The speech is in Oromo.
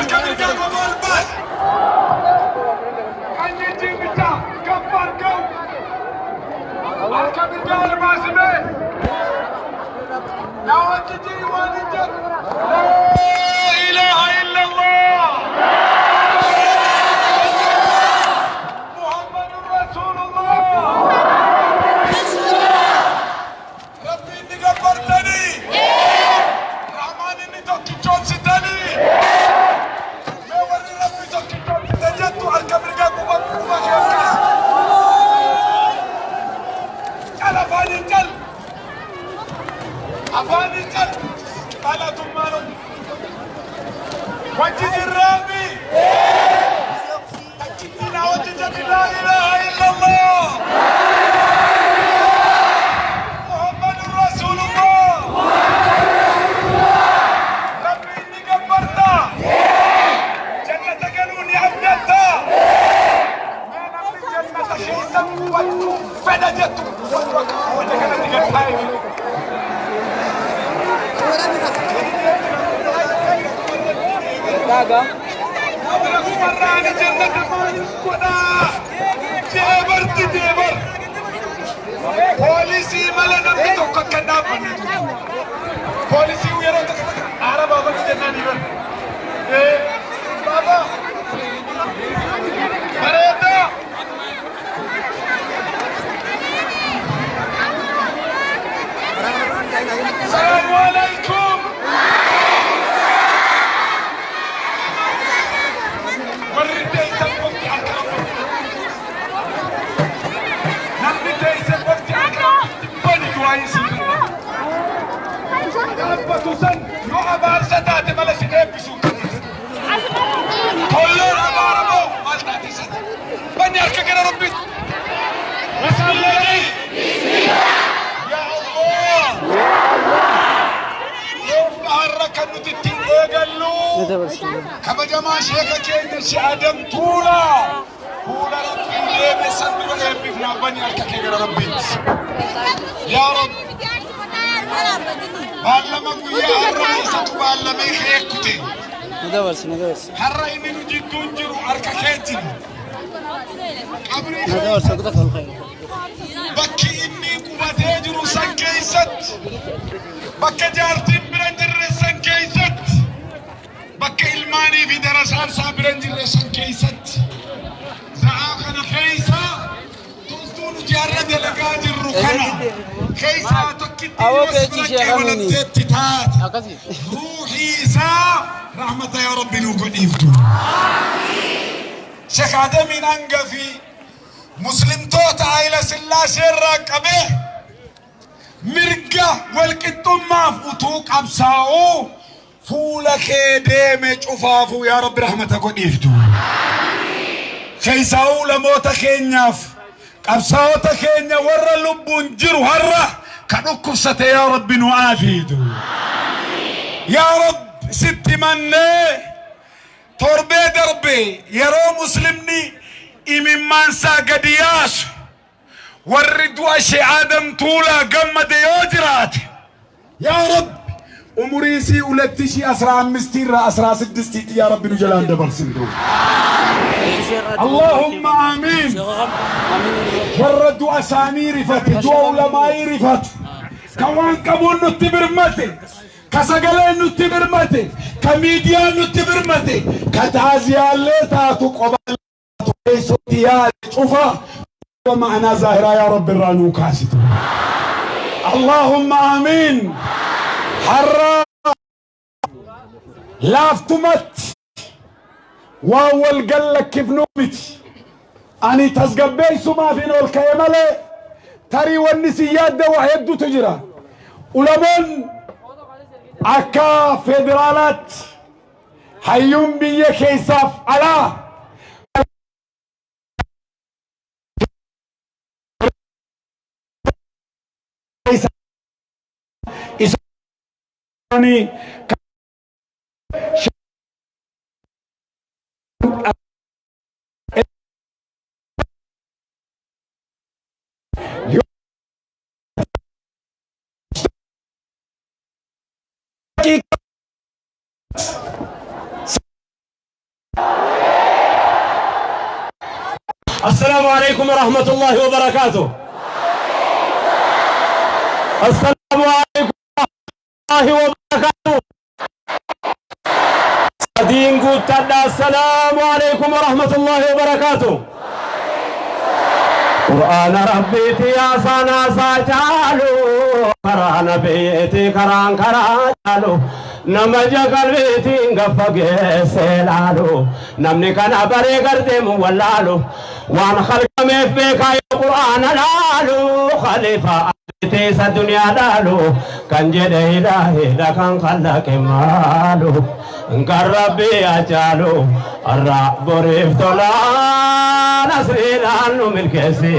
Harka mirgaa qofa ol baasi. Qanyi ijjiin bichaa gaffar ga'u. Harka mirgaa ol baasimee. Na wajji jiri waan hin jedhu. Laa ilaaha illallah. Muhammadun Rasulullah. Rabbiin ni gabbartanii. Rahmaan inni tokkichoomsitanii. Mee warri Rabbi tokkichoomsite jettu harka mirgaa quba quba kee ol kaasi. Cal afaaniin cal. Afaaniin cal. Dhalatummaan ol. Wajji jirraami. Takkitti naa wajji jedhi laa ilaaha illallah. Muhammadun Rasulullah. Rabbiin ni gabbarta. Jannata galuu ni abdatta. Mee namni jannata keessa qubachuu fedha jettu wantu akka qubata kanatti gad taa'e. Kumarraani jannata maaliif godhaa? Jeebarti jeebar. Poolisii mala namni tokko akka hin dhaabbanne ture. Poolisii yeroo tokko tokko aara baafatu jennaan ni bara. Baaba bareedaa. Salaamu alaikum. Warri teessan qofti harka rabbitti. Namni teesse qofti harka rabbitti bani du'aa isii kenna. Dhaabbatu san yoo abaarsa taate mala si eebbisu. Tolloon abaaramoo maal taate san. Bani harka gara rabbitti. Bismillahi. Ya Allah. Toofta har'a kan nuti ittiin eegallu kabajamaa sheeka keenya Shee Adam Tuulaa fuula Rabbiin deeme san dura eebbifnaa bani harka kee gara Rabbiitti. Yaa Rabbi baallama guyyaa har'a isatu baallamee keekkute. Nu dabarsi, nu dabarsi. Har'a inni nu jidduun jiru harka kee jira. Qabrii Nu dabarsi, keessatti guda ol ka'e. Bakki inni qubatee jiru san keessatti, bakka jaartiin bira hin jirre san keessatti, bakka ilmaanii fi darasaan isaa bira hin jirre san keessatti, za'aa kana keessa toltuu nuti har'a dalagaa jirru kana keessaa tokkitti Awoo yoo si keechi bira ishee kamiini? qeebalamteetti taate Akkasii. ruuhii isaa rahmata yaa Rabbi nuu godhiiftu. Sheekh Adamiin hangafii Muslimtoota Hayila Sillaasee irraa qabee mirga walqixxummaaf utuu qabsaa'uu fuula kee deeme cufaafuu yaa Rabbi rahmata godhiiftu. Keessaa'uu ulamoota keenyaaf qabsaa'ota keenya warra lubbuun jiru har'a ka dhukkubsate yaa Rabbi nu aafiitu. Yaa Rabbi sitti mannee Torbee darbe yeroo Muslimni imimmaansaa gadi yaasu warri du'a Shee Aadam Tuulaa gammade yoo jiraate yaa Rabbi umurii isii ulatti ishii asraa ammistii irraa asraa siddistiitti yaa Rabbi nu jalaan dabarsin duuba. Allahumma aamiin. Warra du'a isaanii rifate, du'a ulamaa'ii rifatu, kan waan qabuun nutti birmate, Ka sagaleen nutti birmate, ka miidiyaan nutti birmate, ka taaziyaallee taatu qobaallee taatu keessotti yaade cufa ma'anaa zaahiraa yaa Rabbi irraa nuu kaasitu. Allahumma aamiin. Har'a laaftumatti waan wal gallakkifnuu miti. Ani tasgabbeessumaafin ol ka'e malee tarii wanni si yaadda waa hedduutu jira. Ulamoon akka federaalaatti hayyuun biyya keessaaf alaa isaanii السلام عليكم ورحمة الله وبركاته. السلام عليكم ورحمة الله وبركاته. Sadiin guuttadha. السلام عليكم ورحمة الله وبركاته. Qur'aana Rabbiiti yaasanaa saa caalu, karaa nabiyyiiti karaan karaa caalu, nama ija qalbiitiin gaffa geessee laalu, namni kana baree gardeemu wallaalu, waan khalqameef beekaa yoo Qur'aana laalu, khalifa teessa duniyaa dhaalu kan jedhe ilaahidha, kan khallaqe maalu, kan Rabbi ajaalu har'a boriif tola, nasriidhaan nu milkeessi.